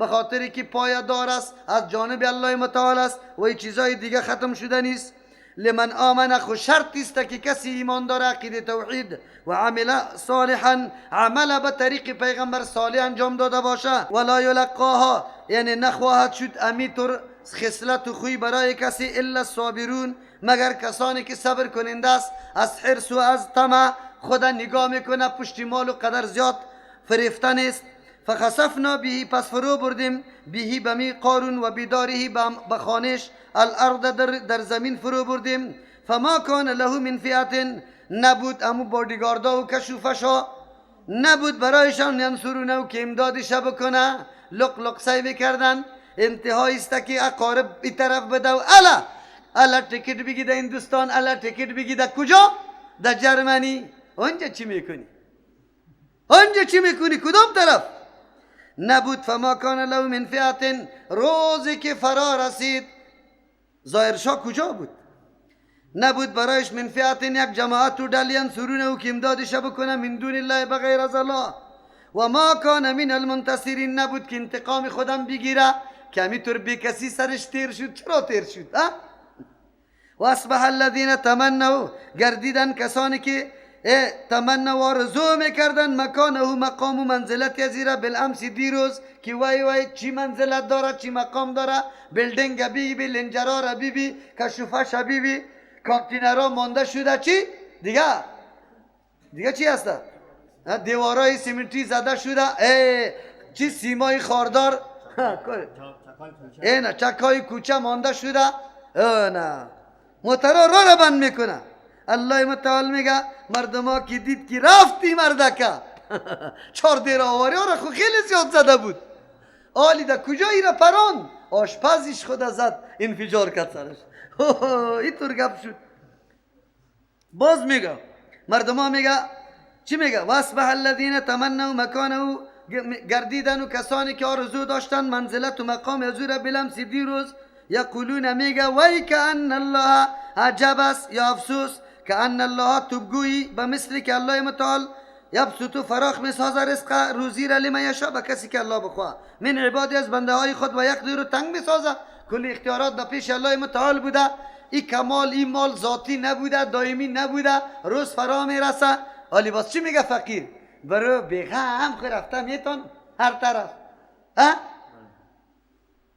به خاطر که پایدار است، از جانب الله متعال است و این چیزای دیگه ختم شده نیست. لمن آمن، خو شرط است که کسی ایمان داره، عقیده توحید و عمل صالحا، عمل به طریق پیغمبر صالح انجام داده باشه. ولا یلقاها، یعنی نخواهد شد امیتر خصلت و خوی برای کسی الا الصابرون، مگر کسانی که صبر کننده است، از حرص و از طمع خدا نگاه میکنه، پشت مال و قدر زیاد فریفته نیست. فخسفنا به، پس فرو بردیم، بهی بمی قارون و بیداره به خانش، الارض در زمین فرو بردیم. فما کان له من فئة، نبود امو بادیگاردا و کشوفشا نبود برایشان ینصرونه و که امدادش بکنه، لق لق سعی میکردن. انتهای است که اقارب ای طرف بده و الا الا ticket بگی ده هندوستان، الا ticket بگی ده کجا؟ ده جرمنی. اونجا چی میکنی؟ اونجا چی میکنی؟ کدام طرف؟ نبود. فما کان له من فئة، روزی که فرا رسید ظاهرشاه کجا بود؟ نبود برایش من فئة یک جماعت و ډلې ینصرونه و که امدادش بکنه، من دون الله بغیر از الله. و ما کان من المنتصرین، نبود که انتقام خودم بگیره که همینطور بی کسی سرش تیر شد. چرا تیر شد؟ و اصبح الذین تمنوا، گردیدن کسانی که تمنا و آرزو میکردن مکانه مقام و منزلت ازیره بالامس دیروز، که وای وای چی منزلت داره، چی مقام داره، building بی بی، لنجرا را بی بی، کشوفش بی بی، کانتینرها مانده شده، چی دیگه دیگه چی هست؟ دیوارای سیمنتی زده شده، چی سیمای خاردار، نه چکای کوچه مانده شده، نه موترا را بند میکنه. الله متعال میگه مردما که دید که رفتی مردکه چهار دیر آواری ها را خو خیلی زیاد زده بود، آلی در کجا ای را پران آشپزش خود زد انفجار کرد سرش. اینطور گپ شد. باز میگه مردما میگه چی میگه؟ واصبح الذین تمنوا مکانه، گردیدن و کسانی که آرزو داشتن منزلت و مقام از او را بلمس دیروز. یقولون میگه وی کأن الله، عجب است یا افسوس، کأن الله توبگویی به مثل که الله متعال یبسط فراخ میسازه رزق روزی را لمن یشاء، به کسی که الله بخواه، من عبادی از بنده های خود، و یقدر رو تنگ میسازه. کل اختیارات در پیش الله متعال بوده. این کمال این مال ذاتی نبوده، دائمی نبوده، روز فرا میرسه. حالی باز چی میگه فقیر؟ برو بیغم خو رفته میتون هر طرف، ها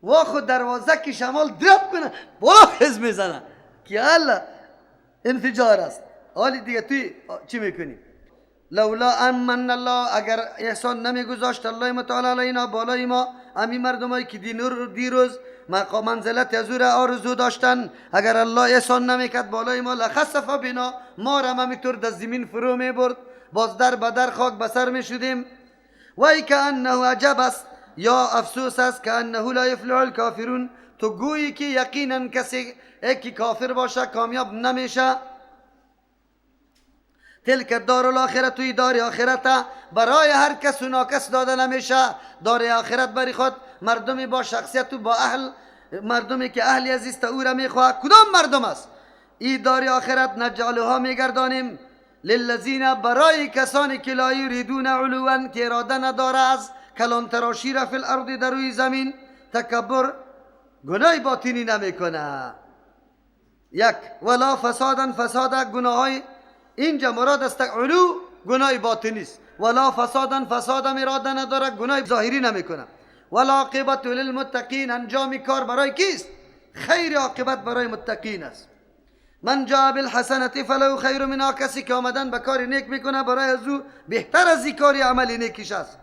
وا خود دروازه که شمال درب کنه بالا خز میزنه که الله انفجار است. حالی دیگه توی چی میکنی؟ لولا امن الله، اگر احسان نمیگذاشت الله متعال علینا بالای ما، امی مردمایی که دیروز مقام منزلت از او را آرزو داشتن، اگر الله احسان نمیکرد بالای ما، لخسف بنا، ما را همینطور در زمین فرو میبرد، باز در بدر خاک بسر میشدیم. وی کأنه عجب است یا افسوس است، کأنه لا یفلح الکافرون، تو گویی که یقینا کسی که کافر باشه کامیاب نمیشه. تلک الدار الاخره، توی دار آخرت برای هر کس و ناکس داده نمیشه. دار آخرت برای خود مردمی با شخصیت و با اهل، مردمی که اهل عزیز او را میخواه. کدام مردم است؟ ای دار آخرت نجعلها میگردانیم للذین، برای کسانی که لا یریدون علوا، که اراده نداره از کلانتراشی را، فی الارض در روی زمین، تکبر گناه باطنی نمیکنه. یک ولا فسادا، فساد گناهای اینجا مراد است علو گناه باطنی است. ولا فسادا، فساد اراده نداره، گناه ظاهری نمیکنه. ولا عاقبت للمتقین، انجام کار برای کیست؟ خیر عاقبت برای متقین است. من جاء بالحسنة فله خیر منها، کسی که آمدن به کار نیک میکنه برای از او بهتر از این کاری عمل نیکیش است،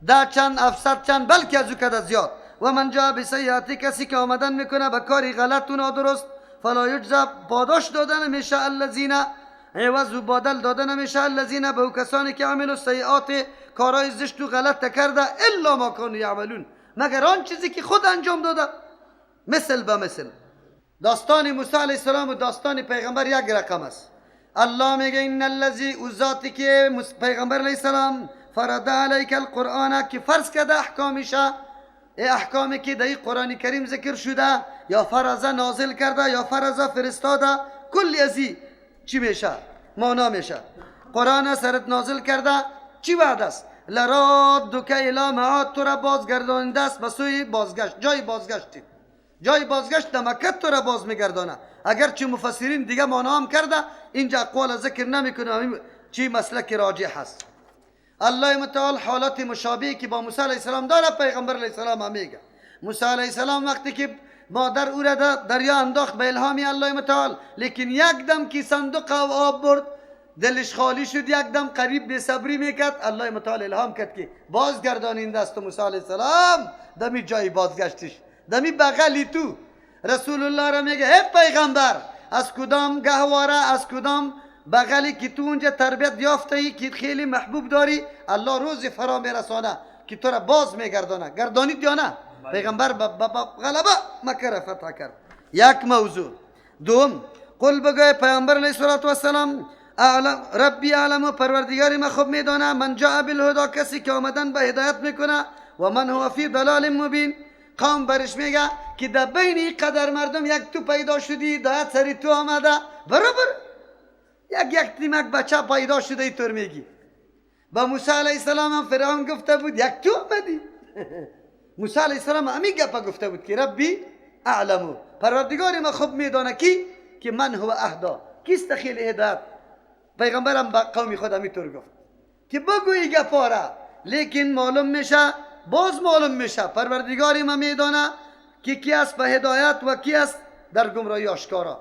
ده چند افسد چند بلکه از او کده زیاد. و من جاء بالسیئة، کسی که آمدن میکنه به کاری غلط و نادرست، فلا یجزا، پاداش داده نمیشه، الذین عوض و بدل داده نمیشه، الذین به کسانی که عملوا السیئات، کارهای زشت و غلط کرده، الا ما کانوا یعملون، مگر آن چیزی که خود انجام داده، مثل به مثل. داستان موسی علیه السلام و داستان پیغمبر یک رقم است. الله میگه ان الذی، او ذاتی که پیغمبر علیه السلام فرض علیک القرآن، که فرض کرده احکامش، احکامی که در قرآن کریم ذکر شده، یا فرض نازل کرده یا فرض فرستاده، کل ازی چی میشه؟ معنا میشه. قرآن سرت نازل کرده، چی وعده است؟ لرادک الی معاد، تو را بازگردانده است به سوی بازگشت، جای بازگشتی، جای بازگشت در مکه تو را باز میگردانه. اگرچه مفسرین دیگه معنا هم کرده، اینجا اقوال ذکر نمیکنه، چی مسلک راجح هست. الله متعال حالات مشابهی که با موسی علیه السلام داره پیغمبر علیه السلام هم میگه. موسی علیه السلام وقتی که مادر او را دریا انداخت به الهامی الله متعال، لیکن یک دم که صندوق آب برد دلش خالی شد، یک دم قریب به صبری میکرد، الله متعال الهام کرد که بازگردانین دست موسی علیه السلام دمی جای بازگشتش، دمی بغلی تو. رسول الله را میگه ای پیغمبر، از کدام گهواره، از کدام بغلی که تو اونجا تربیت یافته ای که خیلی محبوب داری، الله روز فرا میرسانه که تو را باز میگردانه. گردانید یا نه؟ پیغمبر با غلبه مکه را فتح کرد. یک موضوع. دوم، قل بگوی پیغمبر علیه الصلاة والسلام اعلم ربی اعلم و پروردگار ما خوب میدانه، من جاء بالهدی، کسی که آمدن به هدایت میکنه، و من هو فی ضلال مبین. قوم برش میگه که در بین این قدر مردم یک تو پیدا شدی، هدایت سری تو آمده، برابر یک تیمک بچه پیدا شده اینطور میگی. با موسی علیه السلام هم فرعون گفته بود یک تو آمدی. موسی علیه السلام همی گپا گفته بود که ربی اعلمو، پروردگار ما خوب میدانه کی که من هو اهدا، کیست خیلی هدایت. پیغمبرم با قوم خود همیطور گفت که بگویی گپا را، لیکن معلوم میشه، باز معلوم میشه پروردگار ما میدانه که کی است به هدایت و کی است در گمراهی آشکارا.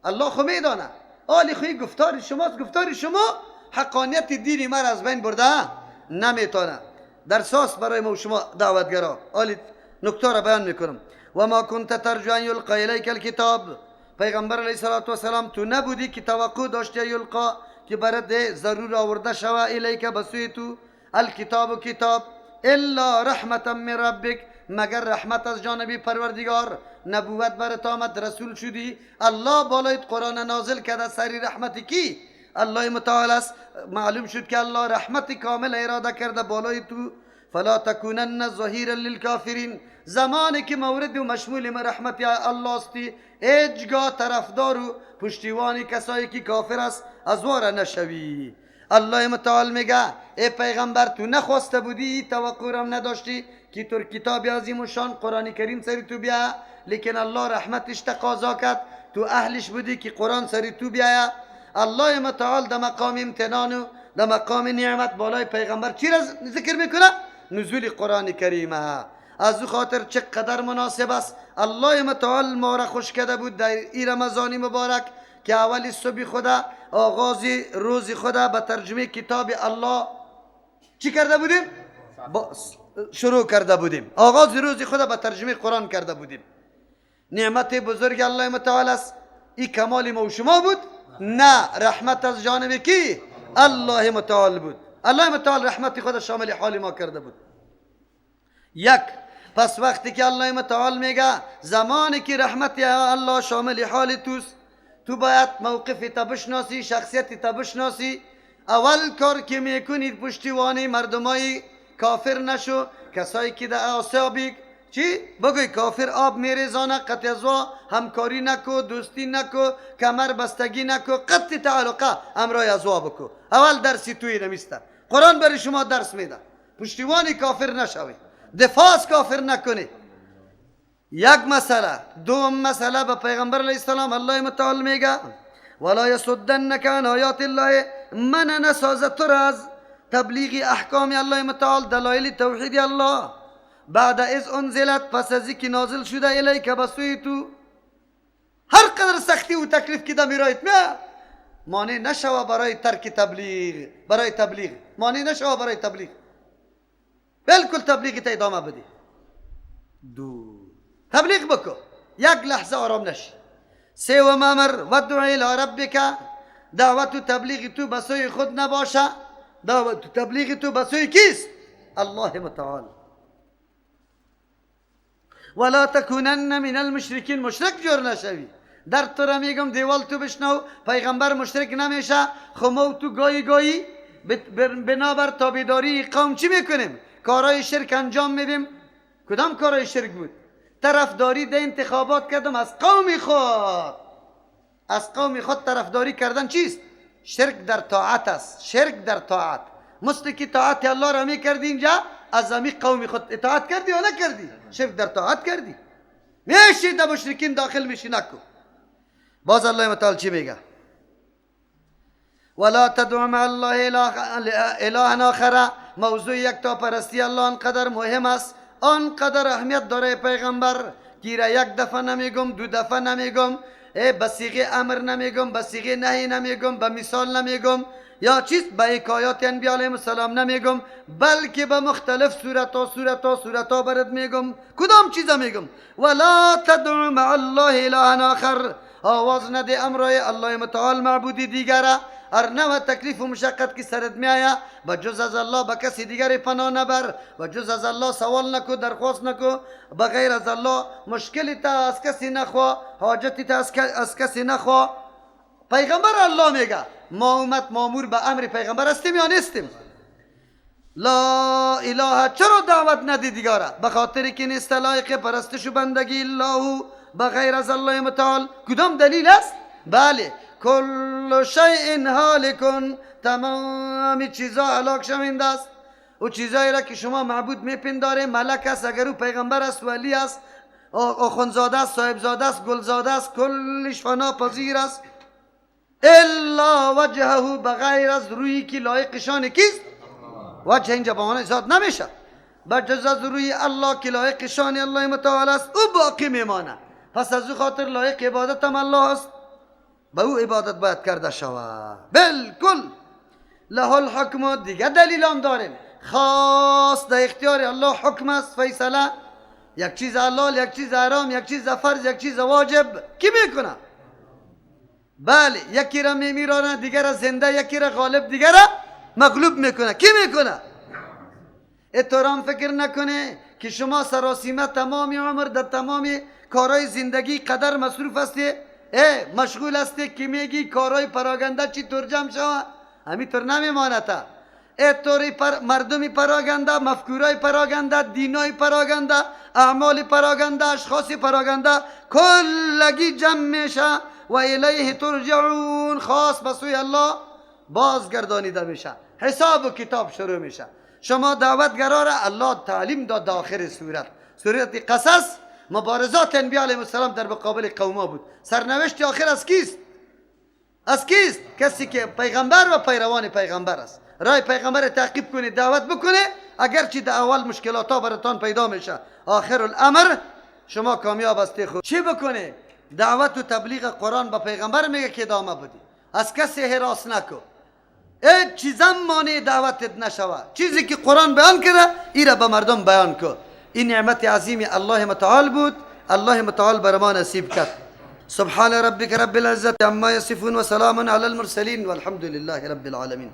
الله خو میدانه. آلی خوی گفتار شماست، گفتار شما حقانیت دین ما را از بین برده نمیتونه. در ساس برای ما و شما دعوتگرا آلی نکته را بیان میکنم. و ما كنت ترجو ان یلقى الیک الکتاب، پیغمبر علیه الصلاة والسلام تو نبودی که توقع داشتی یلقا که برات ضرور آورده شوه الیک به سوی تو الکتاب و کتاب، الا رحمتا من ربک، مگر رحمت از جانبی پروردگار. نبوت برات آمد، رسول شدی، الله بالایت قرآن نازل کرده، سری رحمت کی؟ الله متعال است. معلوم شد که الله رحمت کامل اراده کرده بالای تو. فلا تکونن ظهیرا للکافرین، زمانی که مورد و مشمول رحمت الله استی، هیچگاه طرفدار و پشتیوانی کسایی که کافر است از واره نشوی. الله متعال میگه ای پیغمبر تو نخواسته بودی، توقع هم نداشتی که تو کتاب عظیم و شان قرآن کریم سری تو بیا، لیکن الله رحمتش تقاضا کرد، تو اهلش بودی که قرآن سری تو بیا. الله متعال در مقام امتنان و در مقام نعمت بالای پیغمبر چی را ذکر میکنه؟ نزول قرآن کریم. از او خاطر چقدر مناسب است الله متعال ما را خوش کرده بود در این رمضان مبارک که اول صبح خدا آغاز روز خدا به ترجمه کتاب الله چی کرده بودیم؟ شروع کرده بودیم. آغاز روز خدا به ترجمه قرآن کرده بودیم. نعمت بزرگ الله متعال است. این کمال ما و شما بود؟ نه، رحمت از جانب کی؟ الله متعال بود. الله متعال رحمت خود شامل حال ما کرده بود. یک، پس وقتی که الله متعال میگه زمانی که رحمت الله شامل حال توست، تو باید موقف تا بشناسی، شخصیت تا بشناسی. اول کار که میکنید پشتیوانی مردمای کافر نشو، کسایی که در آسیابی چی؟ بگوی کافر آب میریزانه، قطع ازوا همکاری نکو، دوستی نکو، کمر بستگی نکو، قطع تعلقه امرای ازوا بکو. اول درسی توی نمیسته. قرآن برای شما درس میده پشتیوانی کافر نشوی، دفاع از کافر نکنی. یک مسئله. دوم مسئله به پیغمبر علیه السلام الله متعال میگه ولا یصدنک عن آیات الله، من نسازه تو را از تبلیغ احکام الله متعال، دلایل توحید الله، بعد از انزلت، پس از اینکه نازل شده الیک به سوی تو. هر قدر سختی و تکلیف که دمی رایت می مانع نشوه برای ترک تبلیغ، برای تبلیغ مانع نشوه برای تبلیغ، بالکل تبلیغ تا ادامه بدی. دو، تبلیغ بکو، یک لحظه آرام نشی. سوم امر ودع الی ربک، دعوت و تبلیغ تو به سوی خود نباشه، دعوت و تبلیغ تو به سوی کیست؟ الله متعال. ولا تکونن من المشرکین، مشرک جور نشوی. در تو را میگم دیوال تو بشنو، پیغمبر مشرک نمیشه. خو ما تو گاهی گاهی بنابر تابعداری قوم چی میکنیم؟ کارهای شرک انجام میدیم. کدام کارهای شرک بود؟ طرفداری ده انتخابات کردم از قوم خود. از قوم خود طرفداری کردن چیست؟ شرک در طاعت است. شرک در طاعت. مثل که طاعت الله را میکردی اینجا از امی قوم خود اطاعت کردی یا نکردی؟ شرک در طاعت کردی. میشی در مشرکین داخل میشی، نکو. باز الله متعال چی میگه؟ ولا تدع مع الله اله آخر. موضوع یک تا پرستی الله آنقدر مهم است، آنقدر اهمیت داره پیغمبر گیره یک دفعه نمیگم، دو دفعه نمیگم، به صیغه امر نمیگم، به صیغه نهی نمیگم، به مثال نمیگم، یا چیز به حکایات انبیا علیهم السلام نمیگم، بلکه به مختلف صورتها صورتها صورتها برات میگم. کدام چیزا میگم؟ ولا تدع مع الله اله آخر. آواز نده امرای الله متعال معبودی دیگره. هر نوع تکلیف و مشقت که سرت میآید به جز از الله به کسی دیگری پناه نبر، به جز از الله سوال نکو، درخواست نکو، به غیر از الله مشکلی تا از کسی نخوا، حاجتی تا از کسی نخوا. پیغمبر الله میگه ما امت مامور به امر پیغمبر هستیم یا نیستیم؟ لا اله. چرا دعوت ندی دیگاره؟ به خاطر که نیست لایق پرستش و بندگی الله به غیر از الله متعال. کدام دلیل است؟ بله، کل شیء هالک، تمام چیزا هلاک شوینده است. او چیزایی را که شما معبود میپنداره ملک است، اگر او پیغمبر است، ولی است، آخوندزاده است، صاحبزاده است، گلزاده است، کلش فنا پذیر است. الا وجهه، بغیر از رویی که لایق شان کیست؟ وجه اینجا به معنی ذات نمیشه، بجز از روی الله که لایق شان الله متعال است، او باقی میمانه. پس از او خاطر لایق عبادت هم الله است، به او عبادت باید کرده شود. بالکل له الحکم. دیگه دلیل هم داریم، خاص در اختیار الله حکم است، فیصله. یک چیز حلال، یک چیز حرام، یک چیز فرض، یک چیز واجب، کی میکنه؟ بله، یکی را میمیرانه، دیگر را زنده، یکی را غالب، دیگر را مغلوب میکنه. کی میکنه؟ احترام فکر نکنه که شما سراسیمه تمام عمر در تمام کارهای زندگی قدر مصروف هستی، مشغول هستی که میگی کارهای پراگنده چی طور جمع شوه، همینطور نمیمانه تا طوری مردمی پراگنده، مفکورای پراگنده، دینای پراگنده، اعمال پراگنده، اشخاص پراگنده، کلگی جمع میشه و الیه ترجعون. خاص به سوی الله بازگردانیده میشه، حساب و کتاب شروع میشه. شما دعوتگرا را الله تعلیم داد در آخر سورت، سورت قصص، مبارزات انبیا علیهم السلام در مقابل قوما بود. سرنوشت آخر از کیست؟ از کیست؟ کسی که پیغمبر و پیروان پیغمبر است. رای پیغمبر تعقیب کنه، دعوت بکنه، اگرچه در اول مشکلات ها براتان پیدا میشه، آخر الامر شما کامیاب هستی. خود چی بکنه؟ دعوت و تبلیغ قرآن به پیغمبر میگه که ادامه بدی، از کسی هراس نکو، هیچ چیزم مانع دعوتت نشوه. چیزی که قرآن بیان کرده ای را به مردم بیان کن. این نعمت عظیم الله متعال بود، الله متعال بر ما نصیب کرد. سبحان ربك رب العزة عما يصفون وسلام على المرسلين والحمد لله رب العالمين.